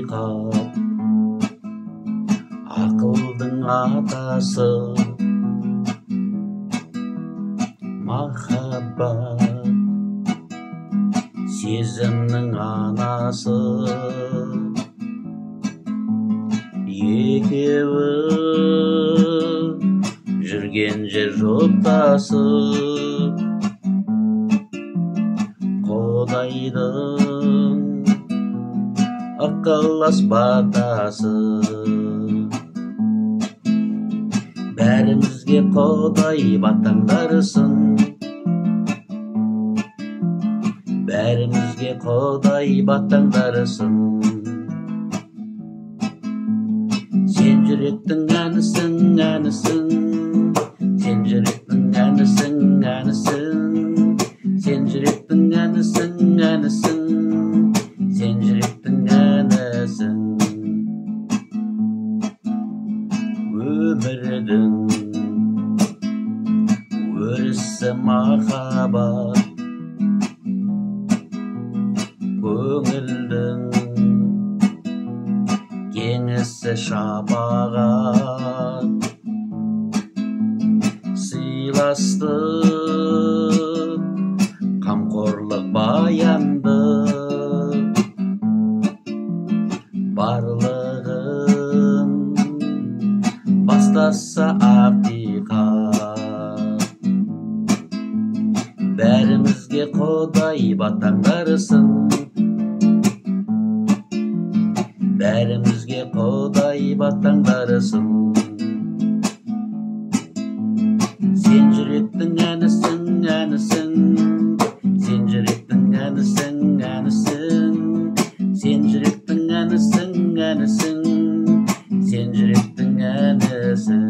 Ақиқат ақылдың атасы, махаббат сезімнің анасы. Екеуі жүрген жер жұптасып, Құдайдың ықылас батасы. Бәрімізге Құдай батаңдарсын, бәрімізге Құдай батаңдарсын. Сен жүректің әнісің, әнісің, сен жүректің әнісің, әнісің, сен жүректің әнісің, әнісің, сен жүректің әнісің. Өмірдің өрісі махаббат, көңілдің кеңісі шапағат. Сыйластық, қамқорлық баянды, барлығын бастаса ақиқат. Бәрімізге Құдай батаңдарсын, бәрімізге Құдай батаңдарсын. Сен жүректің әнісің, әнісің, сен жүректің әнісің, әнісің, сен жүректің әнісің, әнісің, сен жүректің әнісің.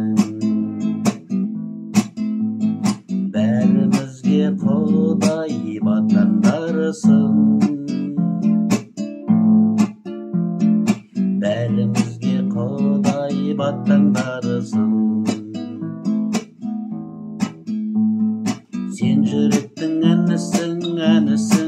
Бәрімізге Құдай батаңдарсын, бәрімізге Құдай батаңдарсын. Сен жүректің әнісің, әнісің.